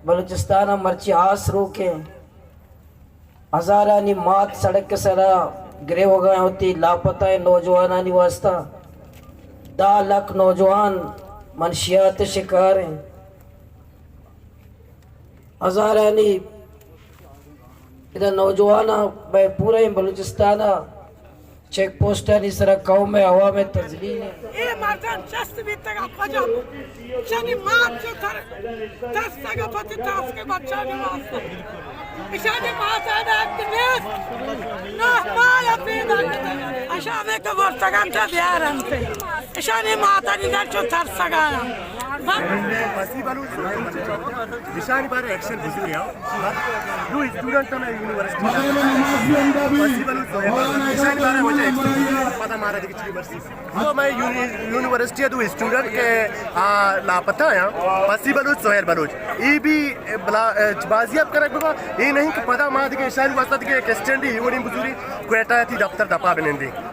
بلوچستان ءَ مرچی آس روک ایں، ہزارانی مات سڑک ءِ سرا گریوگا ایں، وتی لاپتہ ایں نوجوانانی واسطہ دہ لکھ نوجوان منشیات ءِ شکار ایں۔ ہزارانی ادا نوجواناں بہ پوریں بلوچستان ءَ چیک پوسٹانی سرا قوم ءِ عوام ءِ تذلیل ایں۔ اے مردم چست بیتگ ءَ کجا؟ شانی مات چو تر-، ترسگ ءَ پتی ترس کے بچانی واسطہ۔ اشانی مات ءَ درد نیست۔ نہ مال پیدا کتگ۔ اشاں ہمے کہ برتگ اَنت ءَ بیار اَنت۔ اشانی ماتانی در چو ترسگ ءَ اَنت۔ پسی بلوچ، اشانی بارے ایکشن بزرگ ہے۔ دو اسٹوڈنٹ ہمیں یونیورسٹی، پسی بلوچ، سہیل بلوچ، اشانی بارے وجہ ایکشن، پتہ مارا دیگہ چی مرسی۔ تو میں یونی-، یونیورسٹی دو اسٹوڈنٹ کے، آ، لاپتہ ہیں، پسی بلوچ، سہیل بلوچ۔ ای بھی بلا-، بازیاب کنگ ببا، ای نہیں کہ پدا ما دیگہ اشانی واسطہ دیگہ ایک اسٹینڈ ہی ہونی بزوری، کوئٹہ تی دفتر دپا بنندی۔